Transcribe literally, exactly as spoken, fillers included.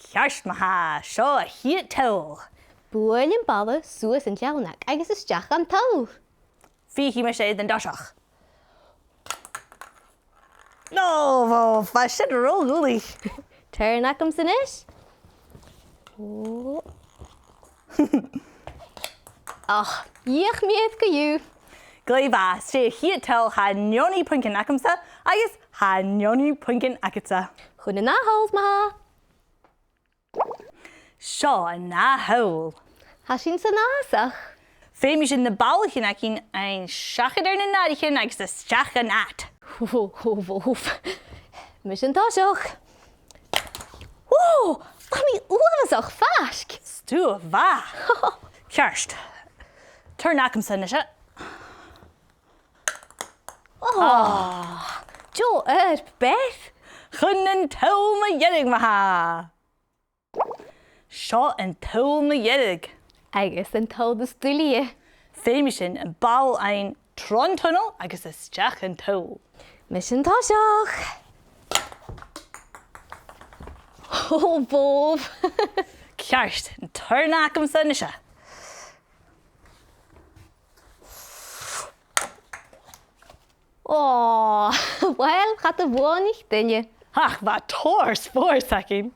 Ceart ma-thà, seo a' chiad toll. Buail am ball suas an leannaig agus a-steach dhan toll. Feuchaidh mise e an toiseach. No, bhò, bha sin ro dhùrachdach. Turn agamsa a-nis. Ò. Ach, dh'fheuch mi e co-dhiù. Glè mhath, 's e a' chiad toll, tha neoni puingean agamsa, agus tha neoni puingean agadsa. Chun an ath tholl ma-thà. Seo an ath tholl. Tha sinn san fhàsach. Feumaidh sinn na ballaichean againn fhaighinn seachad air na nàirichean agus a-steach dhan ad. Hù, hù, hù, hù. Mise an toiseach. Ò, tha mi uabhasach faisg. 'S tu a bha. Ceart. Turn agamsa a-nis. Ò, deagh oidhirp, Beth. Chun an toll mu dheireadh ma-thà. Seo an toll mu dheireadh. Agus an toll as duilghe. Feumaidh sinn am ball fhaighinn tron tunnel agus a-steach dhan toll. Mise an toiseach. Ò, bhò. Ceart, an turn agamsa a-nis. Ò, uill, cha do bhuannaich duine. Ach, bha tòrr spòrs againn.